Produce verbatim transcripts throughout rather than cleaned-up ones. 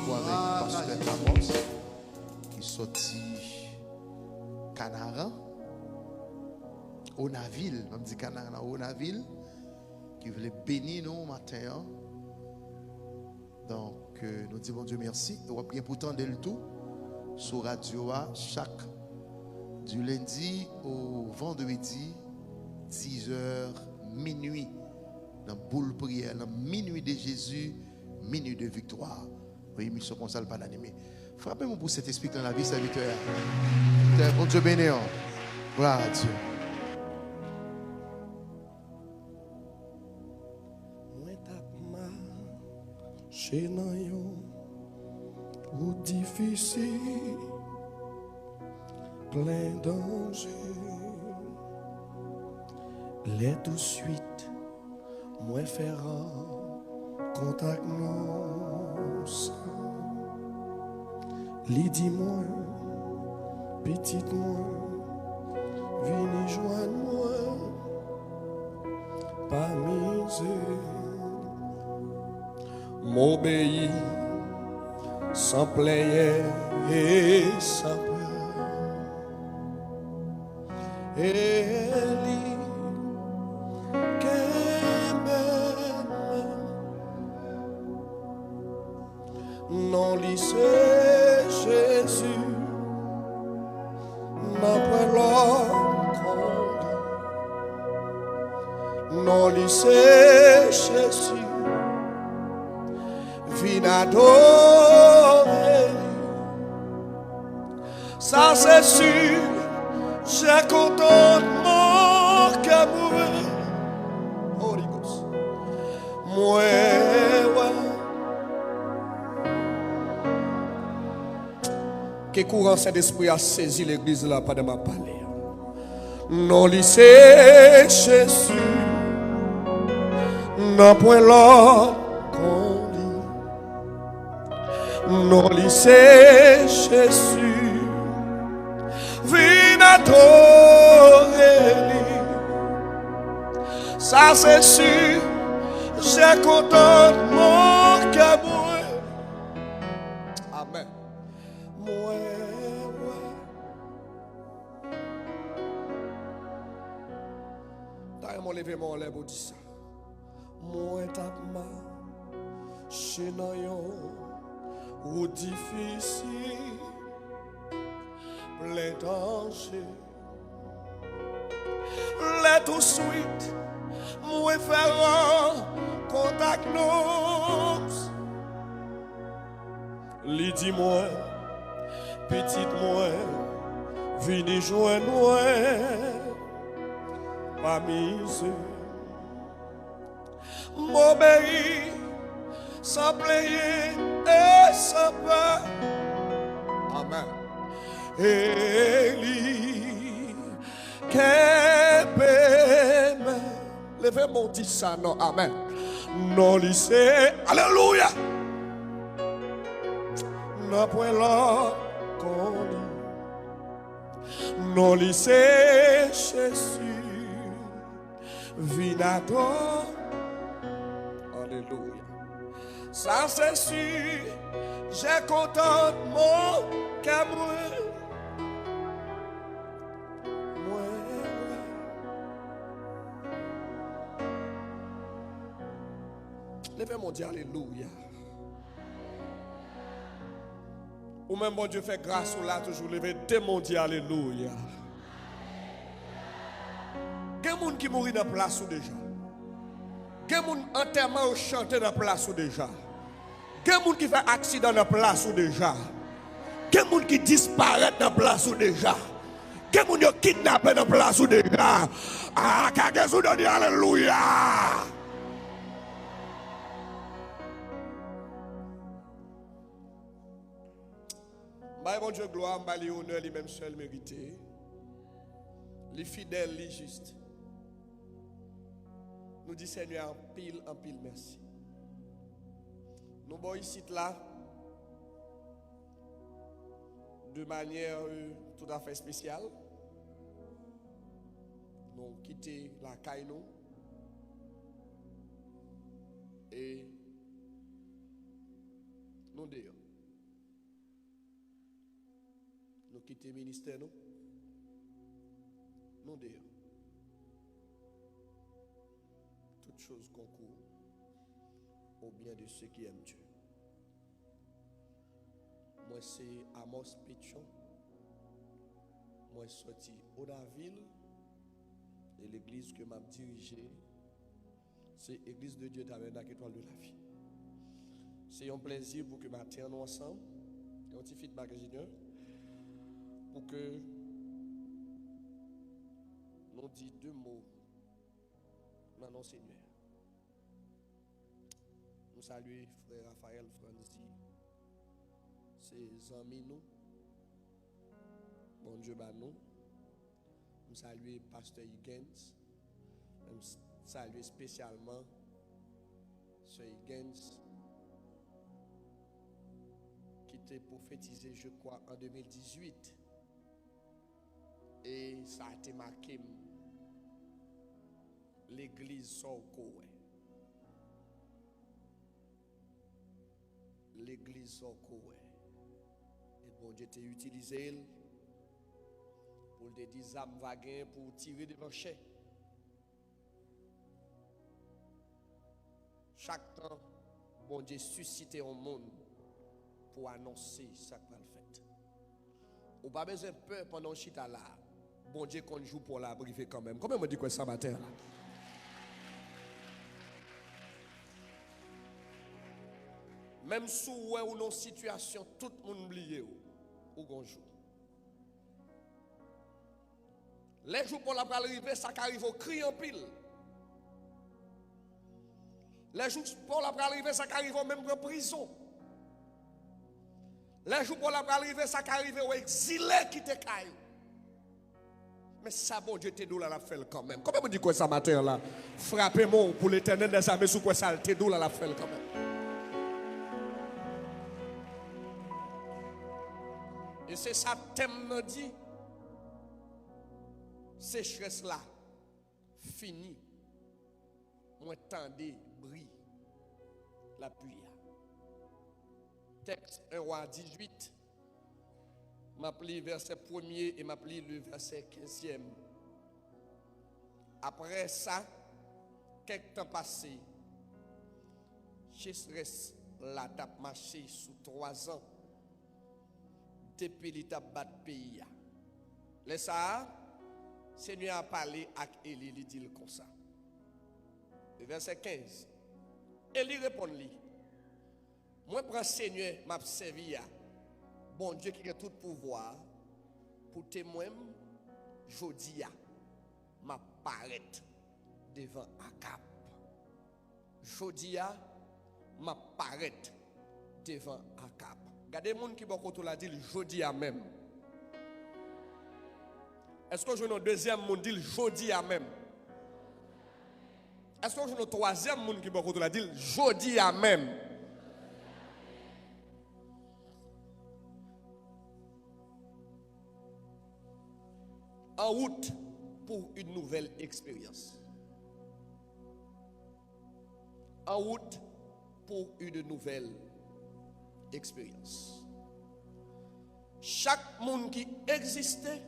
Pou avèk pastè Amos, ki soti Kanaran, Onavil, m ap di Kanaran, Onavil, ki vle beni nou maten an. Donk, euh, nou di Bondye mèsi. E w ap gen pou tande l tou sou radyo a chak du lundi au vendredi, dizè, minui, nan boul priyè, nan Minuit de Jésus, Minuit de Victoire. Yon emisyon konsa l pa nan anime. Frape men pou Sentespri k nan lavi sèvitè a. Sèvitè, Bondye beni w. Glwa a Dye. Mwen t ap mache nan yon wout difisil, plen danje. Lè touswit, mwen fè rankont ak nonm sa. Li di mwen, "Pitit mwen, vini jwenn mwen, pa mize." M obeyi san plenyen e san pè. E li kenbe m. Non li se Jezi, nanpwen lòt kon li. Non li se Jezi, vin adore li. Sa se si, j'ai content mon cœur. Holy Ghost. Mwen wè. Ke kouran Sentespri a sezi legliz la pandan m ap pale a. Non li se Jezi, nanpwen lòt kon li. Non li se Jezi, vin adore li. Sa se si, j'ai content mon cœur. Amèn. Mwen wè. Ta renmen w leve men w anlè pou di sa. Mwen t ap mache nan yon wout difisil, plen danje. Lè touswit, mwen fè rankont ak nonm. Li di mwen, "Pitit mwen, vini jwenn mwen, pa mize." M obeyi san plenyen e san pè. Amèn. E li kenbe men. Leve men w di sa non. Amèn. Non li se. Alelouya. Nanpwen lòt kon li. Non li se Jezi. Vin adore. Alelouya. Sa se si, j'ai content mon cœur. Mwen, mwen. Leve men w di alelouya. Ou menm Bondye fè gras ou la toujou, leve de men w di alelouya. Gen moun ki mouri nan plas ou deja. Gen moun antèman yo chante nan plas ou deja. Gen moun ki fè aksidan nan plas ou deja. Gen moun ki disparèt nan plas ou deja. Gen moun yo kidnape nan plas ou deja. A, kage sou do di alelouya. M bay Bondye glwa, m ba li onè li menm sèl merite. Li fidèl, li jis. Nou di Senyè anpil, anpil mèsi. Nou bò isit la, de manyè, euh, toutafè espesyal. Nou kite lakay nou. E deyò. Nou kite ministè nou. Nou deyò. Toutes choses concourent au bien de ceux qui aiment Dieu. Mwen se Amos Pétion. Mwen soti Odavil. E legliz ke m ap dirije, se Église de Dieu Tabernacle Étoile de la Vie. Se yon plezi pou ke maten an nou ansanm, yon ti feedback enjenyè, pou ke nou di de mo nan non Senyè. Nou salye frè Raphaël Franzi, se zanmi nou, Bondye ba nou. M salye pastè Higgins. M s- salye espesyalman sè Higgins ki te pwofetize, je crois, an de mil dizuit. E sa te make m. Legliz sa w ko wè. Legliz sa w ko wè. E Bondye te itilize l pou l te di zam va gen pou w tire devan chè. Chak tan Bondye sisite yon moun pou anonse sa k pral fèt. Ou pa bezwen pè pandan w chita la. Bondye konn jou pa w la ap rive kanmenm. Konbyen moun di kwè sa maten an la? Menm si w wè ou nan yon sitiyasyon tout moun bliye w, ou gon jou. Lè jou pa w la pral rive, sa ka rive w kriye anpil. Lè jou pa w la pral rive, sa ka rive w menm pran prizon. Lè jou pa w la pral rive, sa ka rive w egzile kite kay ou. Men sa Bondye te di w la, l ap fè l kanmenm. Konbyen moun di kwè sa maten an la? Frape men w pou Letènèl dèzame si w kwè sa l te di w la, l ap fè l kanmenm. E se sa tèm nan di. Sechrès la fini. Mwen tande bri lapli a. Tèks en Wa dizuit, m ap li vèsè premye e m ap li le vèsè kenzyèm. Apre sa, kèk tan pase, sechrès la t ap mache sou twazan depi li t ap bat peyi a. Lè sa a, Senyè a pale ak Eli, li di l konsa. Vèsè kenz. Eli reponn li, Mwen pran Senyè m ap sèvi a, Bondye ki gen tout pouvwa a, pou temwen m, jodi a, m ap parèt devan Akab. Jodi a, m ap parèt devan Akab. Gade moun ki bò kote w la, di l, jodi a menm. Èske w jwenn yon dezyèm moun, di l, jodi a menm? Èske w jwenn yon twazyèm moun ki bò kote w la, di l, jodi a menm? En route pour une nouvelle expérience. En route pour une nouvelle expérience. Chak moun ki egziste,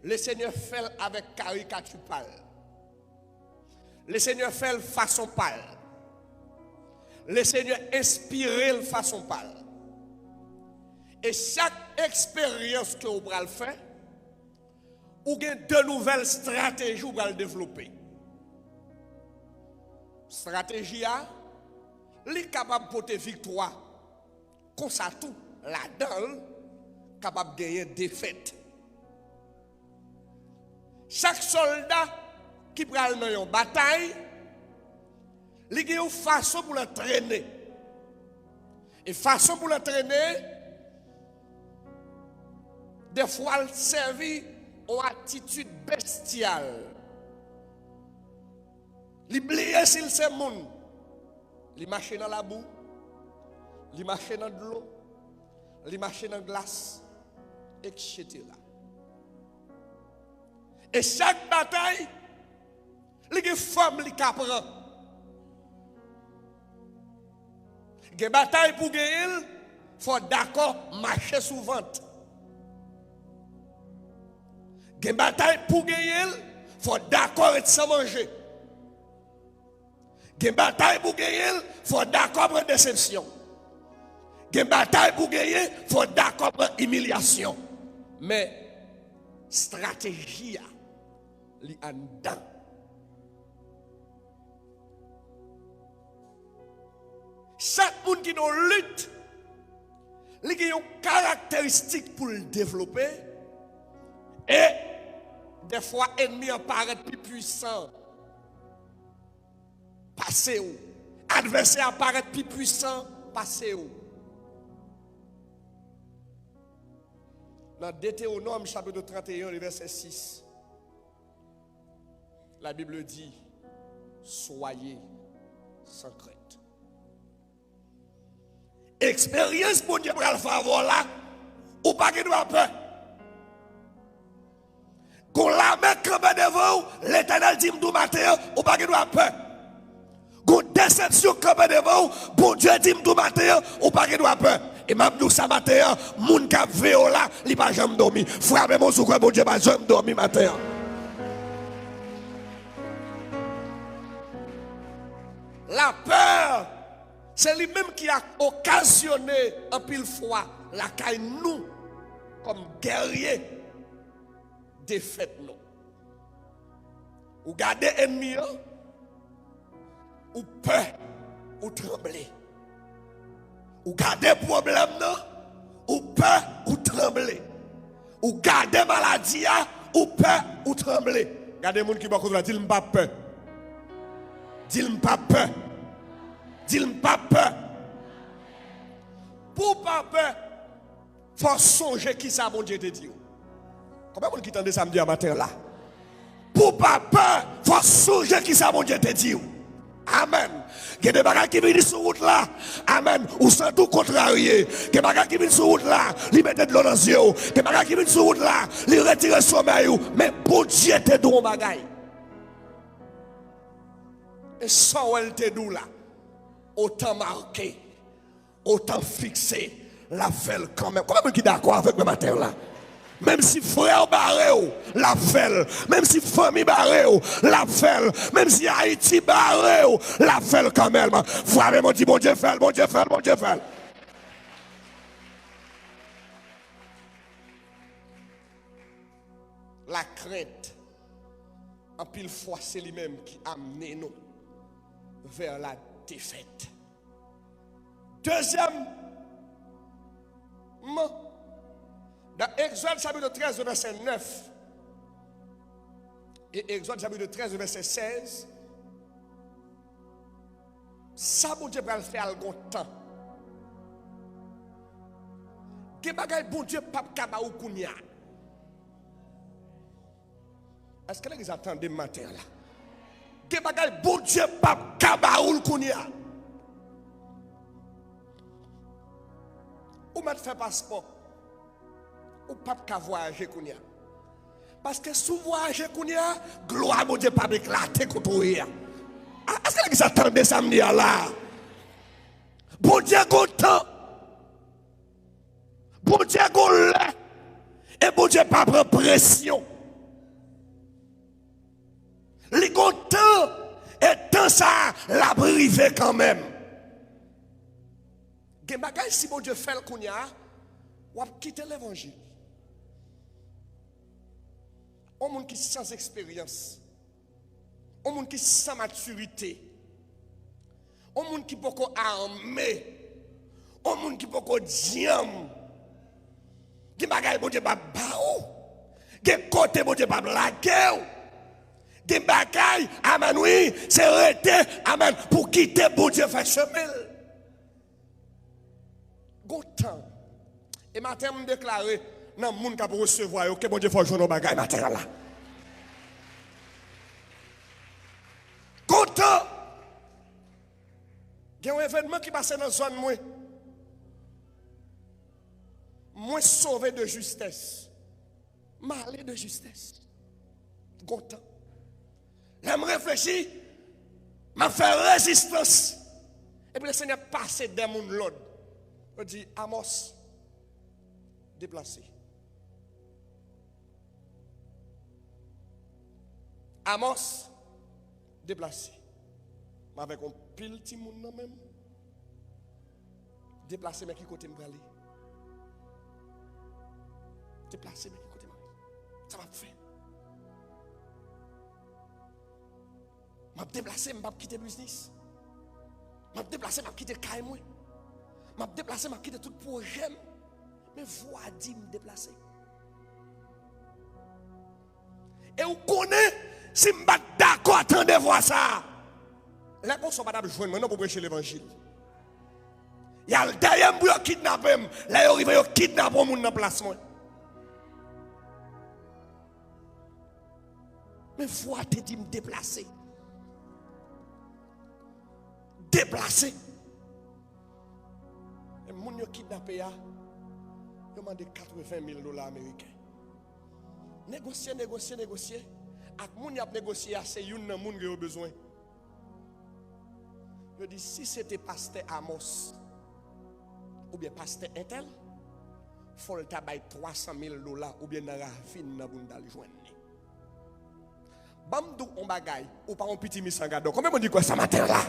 Lesenyè fè l avèk karikati pa l. Lesenyè fè l fason pa l. Lesenyè enspire l fason pa l. E chak eksperyans ke w pral fè, ou gen de nouvèl estrateji w pral devlope. Estrateji a, li kapab pote viktwa. Konsa tou, ladan l, kapab genyen defèt. Chak sòlda ki pral nan yon batay, li gen yon fason pou l antrene. E fason pou l antrene, defwa l sèvi yon atitid bestyal. Li bliye si l se moun. Li mache nan labou. Li mache nan dlo. Li mache nan glas, etsetera. E chak batay, li gen fòm li ka pran. Gen batay pou genyen l, fò w dakò mache sou vant. Gen batay pou genyen l, fò w dakò ret san manje. Gen batay pou genyen l, fò w dakò pran desepsyon. Gen batay pou genyen, fò w dakò pran imilyasyon. Men, estrateji a, li anndan. Chak moun ki nan yon lit, li gen yon karakteristik pou l devlope, e dèfwa, ènmi an parèt pi pwisan pase w. Advèsè a parèt pi pwisan pase w. Nan Detewonòm chapit trannteyen, le vèsè sis, la Bible dit, soyez sans crainte. Eksperyans Bondye pral fè avè w la, ou pa gen dwa pè. Gon lame k kanpe devan w, Letènèl di m di w maten an, ou pa gen dwa pè. Gon desepsyon k kanpe devan w, Bondye di m di w maten an, ou pa gen dwa pè. E m ap di w sa maten an, moun k ap veye w la, li pa janm dòmi. Frape men w si w kwè Bondye pa janm dòmi maten an. Lapè, se li menm ki a okazyone anpil fwa lakay nou kòm gèrye defèt nou. Ou gade ènmi an, ou pè, ou tranble. Ou gade pwoblèm nan, ou pè, ou tranble. Ou gade maladi a, ou pè, ou tranble. Gade moun ki bò kote w la, di l m p ap pè. Di l m p ap pè. Di l m p ap pè. Pou w pa pè, fò w sonje kisa Bondye te di w. Konbyen moun ki tande sa m di a maten an la? Pou w pa pè, fò w sonje kisa Bondye te di w. Amèn. Gen de bagay ki vini sou wout la. Amèn. Ou santi w kontrarye. Gen bagay ki vin sou wout la. Li mete dlo nan zye w. Gen bagay ki vin sou wout la. Li retire somèy ou. Men Bondye te di w yon bagay. E sa w wè l te di w la, otan make, otan fikse, l ap fè l kanmenm. Konbyen moun ki dakò avèk mwen maten an la? Menm si frè w bare w, l ap fè l. Menm si fanmi bare w, l ap fè l. Menm si Ayiti bare w, l ap fè l kanmenm. Frape men w di, Bondye fè l, Bondye fè l, Bondye fè l. Lakrent, anpil fwa, se li menm ki amene nou vè la defèt. Dezyèmman, nan Egzòd chapit trèz, vèsè nèf, e Egzòd chapit trèz, vèsè sèz, sa Bondye pral fè a l gon tan. Gen bagay Bondye p ap ka ba ou kounye a. Èske legliz la tande m maten an la? Gen bagay Bondye p ap ka ba ou l kounye a. Ou mèt fè paspò. Ou p ap ka vwayaje kounye a. Paske si w vwayaje kounye a, glwa Bondye p ap eklate kote w ye a. A, èske legliz la tande sa m di a la? Bondye gon tan. Bondye gon lè. E Bondye pa pran presyon. Li gon tan. E tan sa a, l ap rive kanmenm. Gen bagay, si Bondye fè l kounye a, w ap kite levanjil. On moun ki san eksperyans. On moun ki san matirite. On moun ki poko ame. On moun ki poko dyanm. Gen bagay Bondye p ap ba ou. Gen kote Bondye p ap lage w. Gen bagay, amèn, wi, se rete, amèn, pou kite Bondye fè chemen l. Gon tan. E maten an, m deklare nan moun k ap resevwa yo, ke Bondye fè w jwenn yon bagay maten an la. Gon tan. Gen yon evènman ki pase nan zòn mwen. Mwen sove de jistès. M ale de jistès. Gon tan. Lè m reflechi, m ap fè rezistans. Epi Lesenyè pase de moun lòd. Yo di, Amòs, deplase. Amòs, deplase. M avèk yon pil timoun nan men m. Deplase, men ki kote m prale? Deplase, men ki kote m prale? Sa m ap fè? M ap deplase, m p ap kite biznis. M ap deplase, m ap kite kay mwen. M ap deplase, m ap kite tout pwojè m. Men vwa di m deplase. E ou konnen, si m pa t dakò tande vwa sa a, lè konsa w pa t ap jwenn mwen non pou preche levanjil. Y al dèyè m pou yo kidnape m. Lè yo rive, yo kidnape yon moun nan plas mwen. Men vwa te di m deplase. Deplase. E moun yo kidnape a, yo mande katreven mil dola ameriken. Negosye, negosye, negosye. Ak moun y ap negosye a, se youn nan moun ke yo bezwen. Yo di, si se te pastè Amòs oubyen pastè entèl, fò l ta bay twa san mil dola oubyen nan ravin nan pou n t al jwenn li. Ban m di w yon bagay, ou pa yon piti misan gadò. Konbyen moun ki kwè sa maten an la?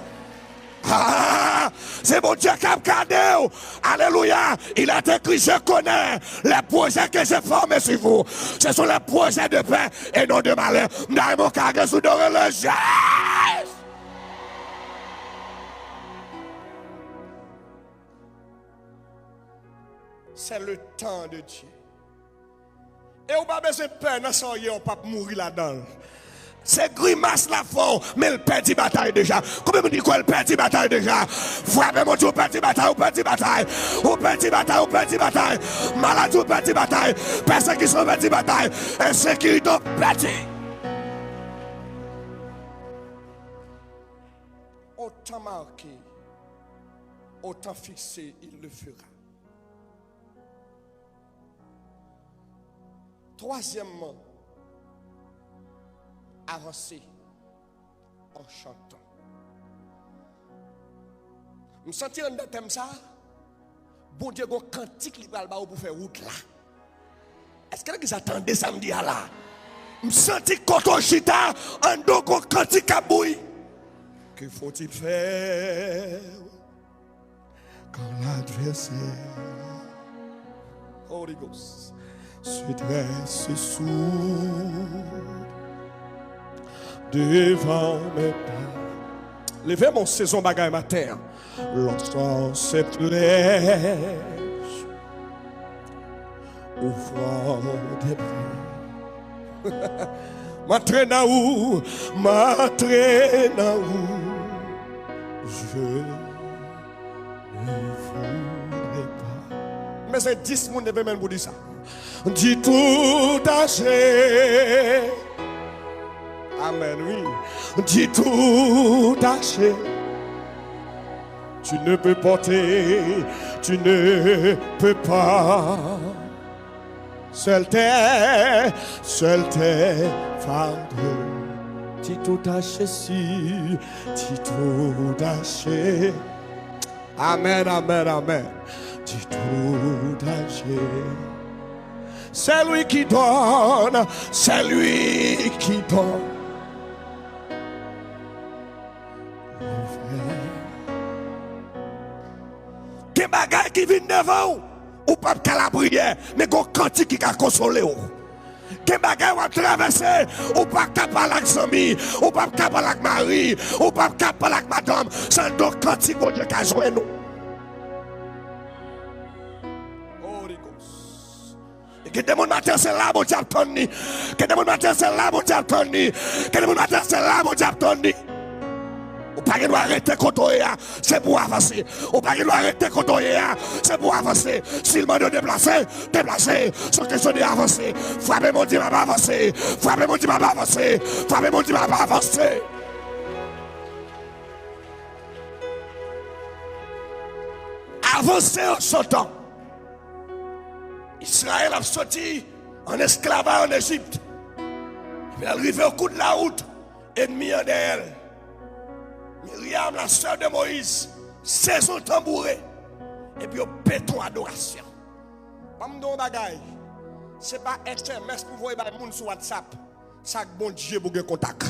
Ah, se Bondye k ap gade w. Alelouya. Il est écrit, je connais les projets que j'ai formés sur vous. Ce sont les projets de paix et non de malheur. M ta renmen w kage sou do rele Jezi. C'est le temps de Dieu. E ou pa bezwen pè nan sa w ye, w p ap mouri ladan l. Se grimas l ap fè w, men l pèdi batay deja. Konbyen moun ki kwè l pèdi batay deja? Frape, Bondye, ou pèdi batay, ou pèdi batay. Ou pèdi batay, ou pèdi batay. Maladi, ou pèdi batay. Pèsekisyon, ou pèdi batay. Ensekirite, ou pèdi. Au temps marqué, au temps fixé, il le fera. Twazyèmman, avanse an chantan. M santi anndan tèm sa a, Bondye gon kantik li pral ba ou pou fè wout la. Èske legliz la tande sa m di a la? M santi kote w chita, anndan w gon kantik k ap bouyi. Que faut-il faire quand l'adversaire Holy Ghost. Se dresse sourd devant mes pas. Leve men w, sezon bagay maten an. Lorsqu'en cette plaie, au fond des plaies. M antre nan ou, m antre nan ou. Je ne voudrais pas. Men se dis moun leve men pou di sa. Di tou tache. Amen, wi. Di tou tache. Tu ne peux porter, tu ne peux pas. Seul tes, seul tes fardeaux. Ti tou tache si, ti tou tache. Amen, amen, amen. Ti tou tache. C'est lui qui donne, c'est lui qui donne. Gen bagay ki vin devan w, ou p ap ka lapriyè, men gon kantik ki ka konsole w. Gen bagay w ap travèse, ou pa ka pale ak zanmi, ou p ap ka pale ak mari, ou p ap ka pale ak madanm, sèl gon kantik Bondye ka jwenn ou. Holy Ghost. Gen de moun maten se la Bondye ap tann li. Gen de moun maten se la Bondye ap tann li. Gen de moun maten se la Bondye ap tann li. Ou pa gen dwa rete kote w ye a, se pou w avanse. Ou pa gen dwa rete kote w ye a, se pou w avanse. Si l mande w deplase, deplase. Se yon kesyon de avanse. Frape men w di m ap avanse. Frape men w di m ap avanse. Frape men w di m ap avanse. Avanse an chantan. Izrayèl ap soti an esklavaj an Ejip. Epi lè l rive o kou de lawout, ènmi an dèyè l. Miryam, la sè de Moyiz, Sezon tanboure. Epi yo pete yon adorasyon. Ban m di w yon bagay. Se pa S M S pou voye bay moun sou WhatsApp. Se ak Bondye pou gen kontak.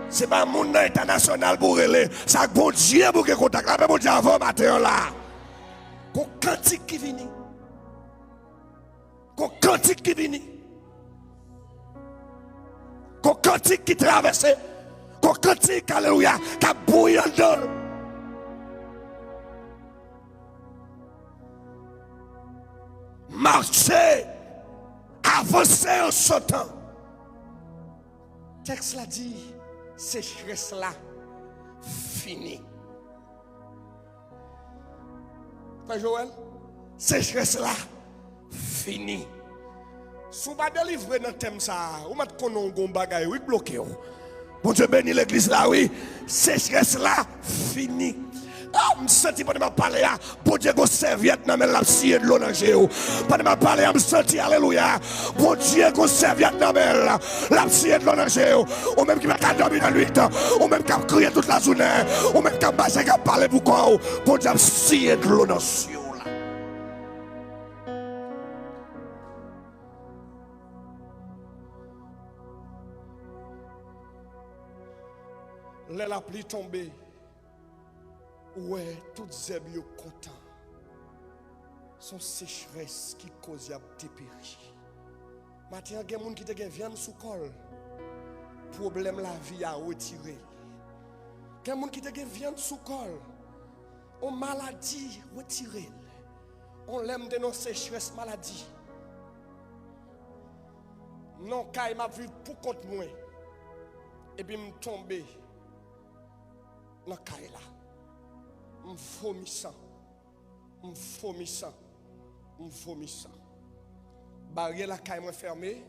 Se pa moun nan entènasyonal pou rele. Se ak Bondye pou gen kontak. Lapè Bondye avè w maten an la. Gon kantik ki vini. Gon kantik ki vini. Gon kantik ki travèse. Gon kantik, alelouya, k ap bouyi anndan l. Mache, avanse an sotan. Tèks la di, sechrès la fini. Frè Joel, sechrès la fini. Si w pa delivre nan tèm sa a, ou mèt konnen w gon bagay wi k bloke w. Bondye beni legliz la wi. Sechrès la fini. Ah, m santi pandan m ap pale a, Bondye gon sèvyèt nan men l, l ap siye dlo nan je w. Pandan m ap pale a, m santi, alelouya, Bondye gon sèvyèt nan men l, l ap siye dlo nan je w. Ou menm ki pa ka dòmi nan nwit, ou menm k ap kriye tout lajounen, ou menm k ap mache, k ap pale pou kò w, Bondye ap siye dlo nan je w la. Lè lapli tonbe, ou wè tout zèb yo kontan. Se yon sechrès ki koz y ap deperi. Maten an, gen moun ki te gen vyann sou kò l, pwoblèm lavi a retire l. Gen moun ki te gen vyann sou kò l, yon maladi retire l. Yon lè m te nan yon sechrès maladi. Nan kay m ap viv pou kont mwen. Epi m tonbe nan kay la. M vomi san. M vomi san. M vomi san. Baryè lakay mwen fèmen.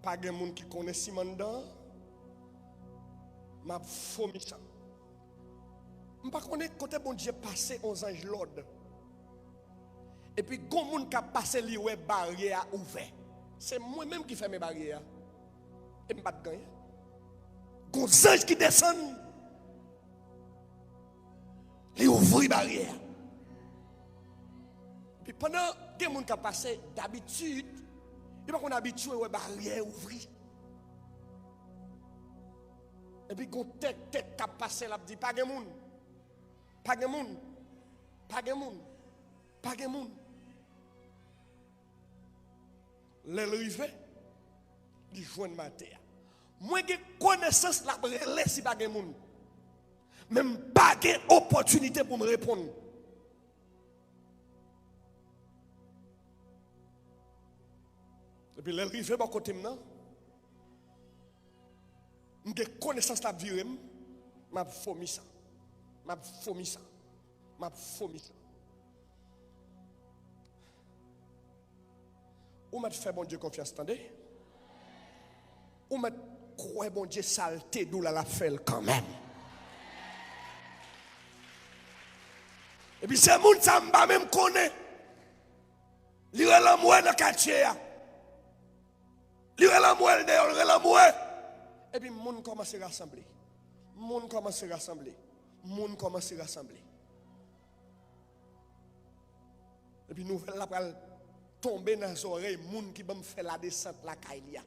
Pa gen moun ki konnen si m anndan. M ap vomi san. M pa konnen kote Bondye pase yon zanj lòd. Epi gon moun k ap pase, li wè baryè a ouvè. Se mwen menm ki fèmen baryè a. E m pa t gen anyen. Gon zanj ki desann, li ouvri baryè a. Epi pandan gen moun k ap pase, dabitid, yo pa konn abitye wè baryè ouvri. Epi gon tèk, tèk k ap pase, l ap di, "Pa gen moun. Pa gen moun. Pa gen moun. Pa gen moun." Lè l rive, li jwenn m atè a. Mwen gen konesans l ap rele si pa gen moun. Men m pa gen opòtinite pou m reponn. Epi lè l rive bò kote m nan, m gen konesans l ap vire m, m ap vomi san. M ap vomi san. M ap vomi san. Ou mèt fè Bondye konfyans, tande. Ou mèt kwè Bondye, sa l te di w la, l ap fè l kanmenm. Epi se moun sa m pa menm konnen. Li rele anmwe nan katye a. Li rele anmwe, l deyò, l rele anmwe. Epi moun kòmanse rasanble. Moun kòmanse rasanble. Moun kòmanse rasanble. Epi nouvèl la pral tonbe nan zòrèy moun ki ban m fè ladesant lakay li a.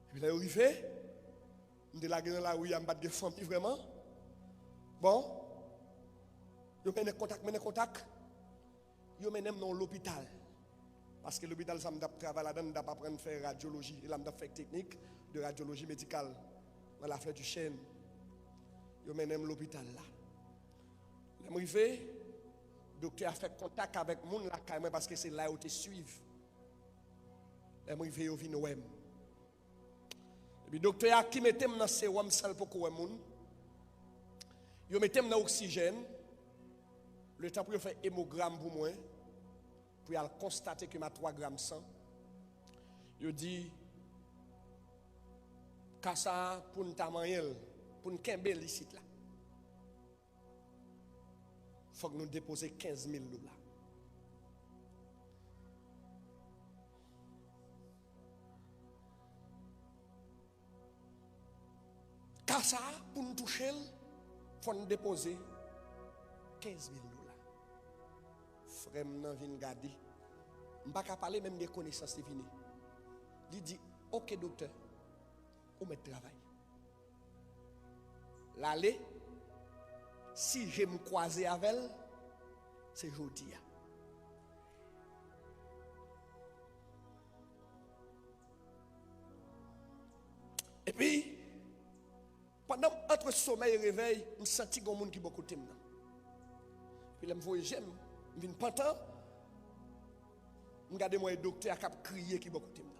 Epi lè yo rive, m te lage nan lari a, m pa t gen fanmi vrèman. Bon, yo mennen kontak, mennen kontak. Yo mennen m nan yon lopital. Paske lopital sa m t ap travay ladan l, m t ap aprann fè radyoloji. E la m t ap fè teknik de radyoloji medikal nan La Flèche du Chêne. Yo mennen m lopital la. Lè m rive, doktè a fè kontak avèk moun lakay mwen paske se la yo te swiv. Lè m rive, yo vin wè m. Epi doktè a ki mete m nan sewòm san l poko wè moun. Yo mete m nan oksijèn. Letan pou yo fè emogram pou mwen, pou y al konstate ke m a twa gram san. Yo di, ka sa a, pou n ta manyen l, pou n kenbe l isit la, fòk nou depoze kenz mil dola. Ka sa a, pou n touche l, Fò n depoze kenz mil dola. Frè m nan vin gade. M pa ka pale, men m gen konesans li vini. Li di, "Oke, doktè, ou mèt travay." L ale, si je m kwaze avè l, se jodi a. Epi, pandan m antre somèy e revèy, m santi gon moun ki bò kote m nan. Epi lè m voye je m, m vin pantan, m gade m wè doktè a k ap kriye ki bò kote m nan.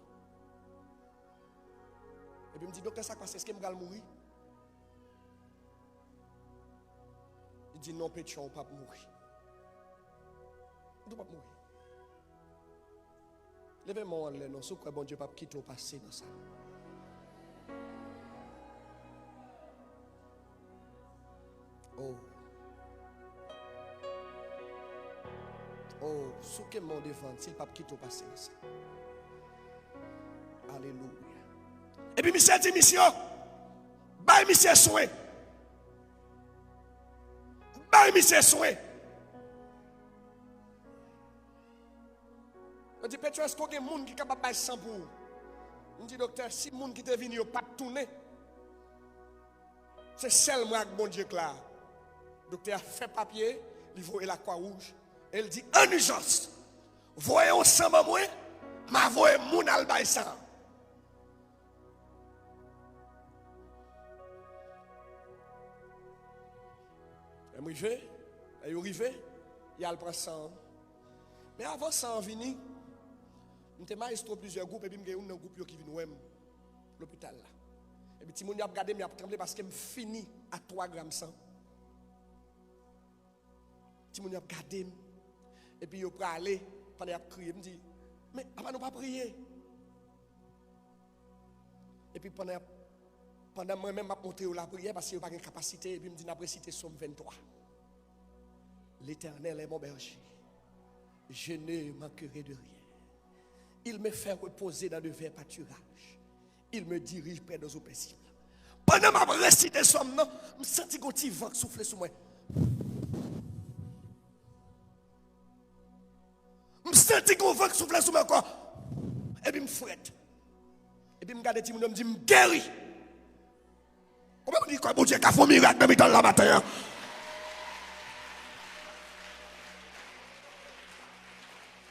Epi m di, "Doktè, sa k pase? Èske m pral mouri?" Li di, "Non, Petyon, ou p ap mouri. Ou p ap mouri. Leve men w anlè non, si w kwè Bondye p ap kite w pase nan sa." Oh. Oh, souke men w devan, si l p ap kite w pase nan sa. Alelouya. Epi misye di misye, "Bay misye swen. Bay misye swen." Yo di, "Petyon, èske w gen moun ki kapab bay san pou ou?" M di, "Doktè, si moun ki te vini yo pa t tounen, se sèl mwen ak Bondye k la." Doktè a fè papye, li voye Lakwa Wouj, e l di, "An ijans, voye yon san ban mwen, m a voye moun al bay san." Lè m rive, lè yo rive, y al pran san an. Men avan san an vini, m te mayestwo plizyè gwoup, epi m gen youn nan gwoup yo ki vin wè m lopital la. Epi timoun yo ap gade m, y ap tranble paske m fini ak twa gram san. Timoun yo ap gade m, epi yo prale, pandan y ap kriye. M di, "Men, apa nou pa priye?" Epi pandan y ap, pandan mwen menm m ap montre yo lapriyè, paske yo pa gen kapasite, epi m di, "N ap resite Sòm venntwa. L'Éternel est mon berger. Je ne manquerai de rien. Il me fait reposer dans de verts pâturages. Il me dirige près des eaux paisibles." Pandan m ap resite Sòm nan, m santi gon ti van k soufle sou mwen. M santi gon van k soufle sou mwen ankò. Epi m frèt. Epi m gade timoun yo, m di, "M geri." Konbyen moun ki kwè Bondye ka fè yon mirak nan mitan l la maten an?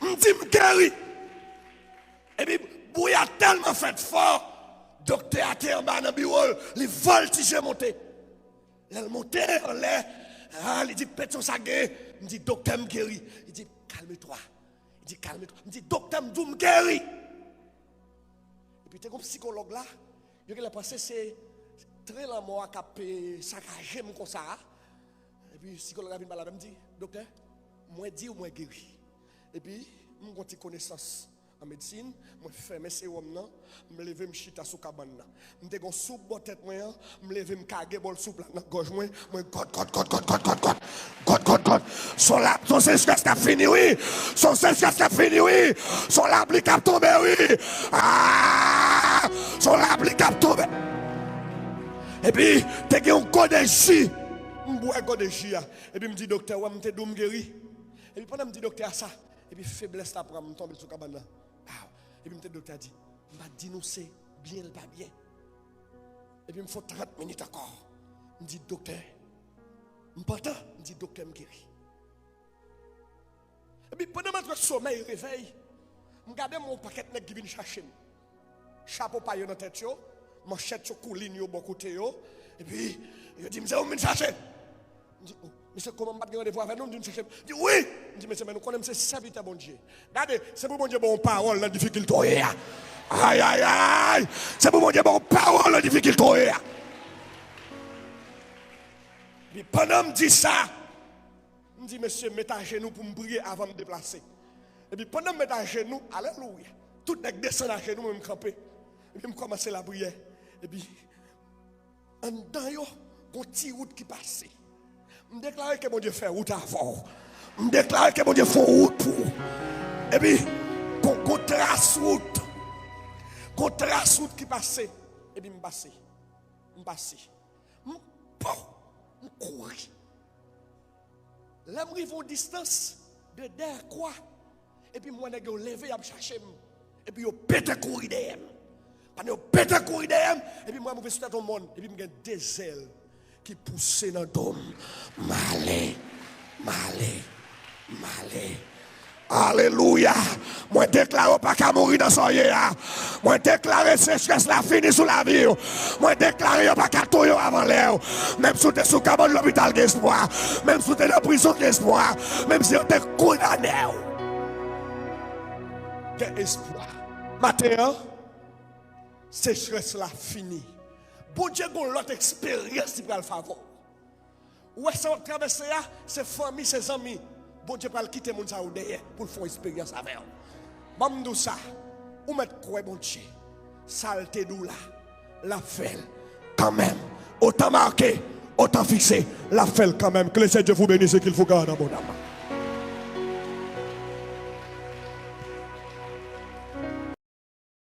M di, "M geri." Epi bri a tèlman fèt fò, doktè a te anba nan biwo l, li vòltije monte. Lè l monte anlè, ah, li di, "Petyon, sa gen?" M di, "Doktè, m geri." Li di, "Calme-toi." Li di, "Calme-toi." M di, "Doktè, m di w m geri." Epi te gon sikològ la, yo genlè panse se tren lanmò a k ap, eh, sakaje m konsa a. Epi sikològ la vin pale avè m, di, "Doktè, mwen di w mwen geri." Epi m gon ti konesans an medsin, mwen fèmen sewòm nan, m leve m chita sou kabann nan. M te gon soup bò tèt mwen an, m leve m kage bòl soup la nan gòj mwen, mwen gòt, gòt, gòt. Son lap, son sechrès k ap fini wi. Son sechrès k ap fini wi. Son lapli k ap tonbe wi. Ah! Son lapli k ap tonbe. Epi, te gen yon gode ji. M bwè gode ji a. Epi m di doktè, "Wè, m te di w m geri." Epi pandan m di doktè a sa, epi feblès la pran m, m tonbe sou kabann nan. Pow! Epi m tande doktè a di, "M pa t di nou se byen l pa byen?" Epi m fè trant minit ankò. M di, "Doktè, m pantan?" M di, "Doktè, m geri." Epi pandan m antre somèy revèy, m gade m wè yon pakèt nèg ki vin chache m. Chapo pay yo nan tèt yo, manchèt yo, koulin yo bò kote yo. Epi yo di m, "Se ou m vin chache?" M di, "Oh, mesye, kòman m pa t gen randevou avè nou?" M di, "M chache m." Di, "Wi!" M di, "Mesye, men nou konnen m se sèvitè Bondye." Gade, se pou Bondye ba w yon pawòl nan difikilte w ye a. Ay, ay, ay! Se pou Bondye ba w yon pawòl nan difikilte w ye a. Epi pandan m di sa, m di, "Mesye, met ajenou pou m priye avan m deplase." Epi pandan m met ajenou, alelouya, tout nèg desann ajenou, mwen m kanpe. Epi m kòmanse lapriyè. Epi anndan yo, gon ti wout ki pase. M deklare ke Bondye fè wout avè w. M deklare ke Bondye fè yon wout pou ou. Epi, gon, gon tras wout. Gon tras wout ki pase. Epi m pase. M pase. M, pow! M kouri. Lè m rive yon distans de dèyè kwa, epi m wè nèg yo leve, y ap chache m. Epi yo pete kouri dèyè m. Pandan yo pete kouri dèyè m, epi m wè m rive sou tèt yon mòn, epi m gen de zèl ki pouse nan do m. M ale, m ale, m ale. Alelouya. Mwen deklare w pa ka mouri nan sa w ye a. Mwen deklare sechrès la fini sou lavi w. Mwen deklare yo pa ka touye w avan lè w. Menm si w te sou kanbann lopital, gen espwa. Menm si w te nan prizon, gen espwa. Menm si yo te kondane w, gen espwa. Maten an, sechrès la fini. Bondye gen yon lòt eksperyans li pral fè avè w. Ou wè sa w ap travèse a, se fanmi, se zanmi. Bondye pral kite moun sa yo dèyè pou l fè yon eksperyans avè w. Ban m di w sa, ou mèt kwè Bondye. Sa l te di w la, l ap fè l kanmenm. Otan make, otan fikse, l ap fè l kanmenm. Que le Seigneur vous bénisse et qu'il vous garde abondamment.